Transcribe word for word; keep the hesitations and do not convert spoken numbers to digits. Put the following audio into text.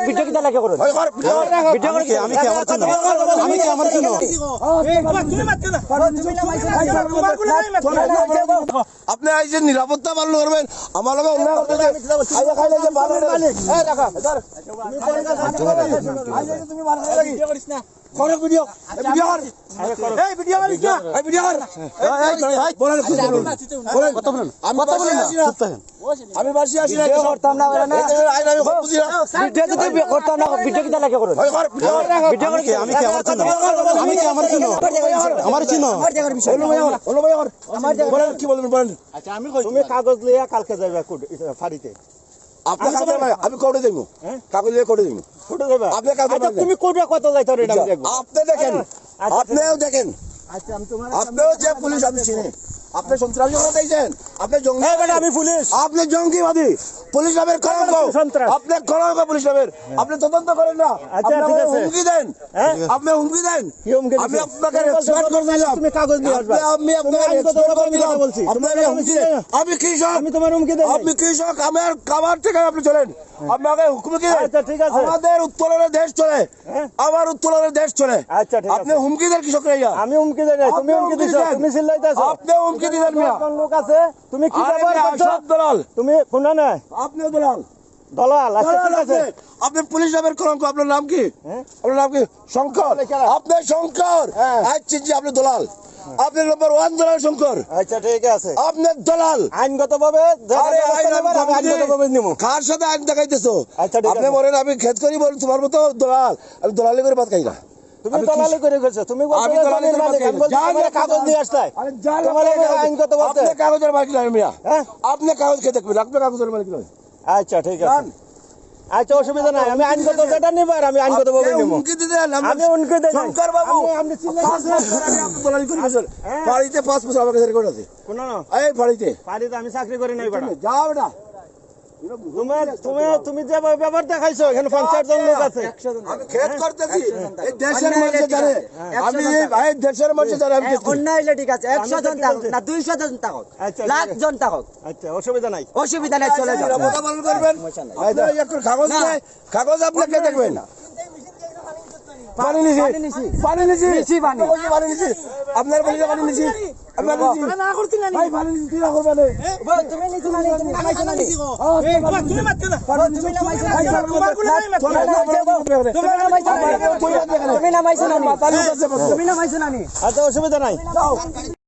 ভিডিও কিতা লাগে করো? ওই কর, ভিডিও কর। ভিডিও আমি কি, আমি কি আমার চিনো? আমি কি আমার চিনো? আপনে নিরাপত্তা পালন করবেন, আমার লগে অন্যায় করতে যে, আইয়া খাইলে যে বাধা দেয়। এই রাখা, ধর। তুমি বাধা দেয়। আইয়া তুমি বাধা দেয়। করো ভিডিও, এই ভিডিও কর। এই ভিডিও কর। এই ভিডিও কর। বলেন, বলেন। বলেন। কথা বলেন। আমি কথা বলেন না। চুপ থাকেন। আমি বাসি আছি না। ভিডিও করতাম না, বলে না। এই যে আইন আমি খুব বুঝি না। ভিডিও তো তুই করতাম না, ভিডিও কিতা লাগে করো? ওই কর, ভিডিও কর। ভিডিও আমি কি, আমি কি আমার চিনো? আমি কি আমার চিনো? আমার চিনো? হলো ভাই, হলো ভাই, হলো। বলেন, কি বলবেন, বলেন। আচ্ছা, আমি কই তুমি কাগজ লইয়া কালকে যাইবা কোর্ট, ইসে, ফাঁড়িতে। আপনি আচ্ছা, কাগজ ভাই। লইয়া, আমি কোর্টে যাইমু। হ্যাঁ? কাগজ লইয়া কোর্টে যাইমু। কোর্টে যাইবা? আপনি কাগজ আচ্ছা, লইয়া তুমি কোর্টে কত যাইতা রে, আমি আচ্ছা, দেখবো। আপনি দেখেন। আচ্ছা, আচ্ছা, আপনিও দেখেন। আচ্ছা, আমি তোমার আপনিও যে পুলিশ, আমি চিনি। আপনি সন্ত্রাসী হতে চাইছেন? আপনি জঙ্গি এই বেটা, আমি পুলিশ। আপনি জঙ্গিবাদী। পুলিশ নামের কলঙ্ক। সন্ত্রাস। আপনি কলঙ্ক পুলিশ নামের। আপনি তদন্ত করেন না। আচ্ছা, আপনি ঠিক আমাকে আছে। হুমকি দেন। হ্যাঁ? আপনি হুমকি দেন। কি হুমকি আমি দিছে? আপনাকে তুমি বলছো, রেসপেক্ট করে দিলাম। তুমি কাগজ নিয়ে আসবা। আপনি, আমি তুমি আপনাকে আইনগত রেসপেক্ট ভাবে করে দিলাম। বলছি। আপনি তুমি আমাকে হুমকি দেন। আমি কৃষক। আমি তোমার হুমকি দেই নাই। আপনি কৃষক, আমার, আমার ঠিকানা আপনি চলেন। আপনাকে হুমকি দেন। আচ্ছা, ঠিক আছে। আমাদের উত্তরণের দেশ চলে। হ্যাঁ? আমার উত্তরণের দেশ চলে। আচ্ছা, ঠিক আপনি আছে। হুমকি দেন কৃষকরা ইয়া। আমি হুমকি দেই নাই, তুমি আপনি হুমকি হুমকি দিছো, দেন। তুমি চিল্লাইতেছো। আপনি হুমকি দিলেন মিয়া। কোন লোক আছে? তুমি কি আরে ব্যবহার মিয়া, করছো? সব দালাল। তুমি কোনা না? আপনিও দালাল। দালাল, আচ্ছা, দালাল ঠিক আছে। আপনি। আপনি পুলিশ নামের কলঙ্ক, আপনার নাম কি? হ্যাঁ? আপনার নাম কি? শঙ্কর। লেখা। আপনি শঙ্কর। হ্যাঁ। আজ চিনছি আপনি দালাল। আপনি নাম্বার ওয়ান দালাল শঙ্কর। আচ্ছা, ঠিক আছে। আপনি দালাল। আইনগতভাবে যেটা আরে, ব্যবস্থা আইন নেবার, আমি আমি আইনগতভাবে নিমু। কার সাথে আইন দেখাইতেছো? আচ্ছা, ঠিক আপনি আছে। বলেন, আমি খেত করি বলেন, তোমার মতো দালাল। আমি দালালি করে ভাত খাই না। তুমি আমি দালালি কৃষক। করে গেছো। তুমি আমি বলছো দালালি জমির করে মালিক, ভাত খাই আমি না। বলছি যান, তোমার যান, কাগজ যান। নিয়ে আসতে। আরে যান, তোমার যান, আমি যান। আইনগত ভাবে আপনি কাগজের মালিক নয় মিয়া। হ্যাঁ? আপনি কাগজ খেয়ে দেখবেন, আপনি কাগজের মালিক নয়। আচ্ছা, ঠিক আছে। যান। আচ্ছা, অসুবিধা নাই। আমি আইনগত যেটা নিবার, আমি আইনগত ভাবে আপনি নিমু। হুমকি দিলেন, আমি আমি হুমকি দেই নাই। শঙ্কর বাবু, আমি, আমি চিল্লাই পাঁচ বছর আগে আপনি দালালি করে গেছেন। হ্যাঁ। ফাঁড়িতে পাঁচ বছর আমার কাছে রেকর্ড আছে। কোনো না। এই ফাঁড়িতে। ফাঁড়িতে আমি চাকরি করি নাই, বেটা। যাও বেটা। তোমার, তুমি, তুমি যে ব্যবহার দেখাইছো, এখানে পঞ্চাশ জন লোক আছে। আমি খেত করতেছি। এই দেশের মানুষে জানে। আমি এই, এই দেশের মানুষে জানে আমি খেত করি। অন্যায় হইলে ঠিক আছে, একশো জন থাকুক না, দুইশো জন থাকুক, আচ্ছা, লাখ জন থাকুক। আচ্ছা, অসুবিধা নাই। অসুবিধা নাই, চলে যাও। নিরাপত্তা পালন করবেন। সমস্যা নাই। আপনার একটা কাগজ না। নাই, কাগজ আপনি কে দেখবেন? পানি নিছি। পানি নিছি। পানি নিছি। নিছি পানি। ওই যে পানি নিছি। আপনার বলে পানি নিছি। আমি পানি নিছি। না করতে না নি। ভাই, পানি নিছি, তুই না করবা নে। তুমি নিছো না নি, তুমি নামাইছো না নি। হ্যাঁ, এই, বাবা, তুমি মাত কেন? পানি নিছি। তুমি নামাইছো না নি। ভাই, পানি নিছি। তুমি নামাইছো না নি। তুমি নামাইছো না নি। পানি নিছি। তুমি নামাইছো না নি। আচ্ছা, অসুবিধা নাই। যাও।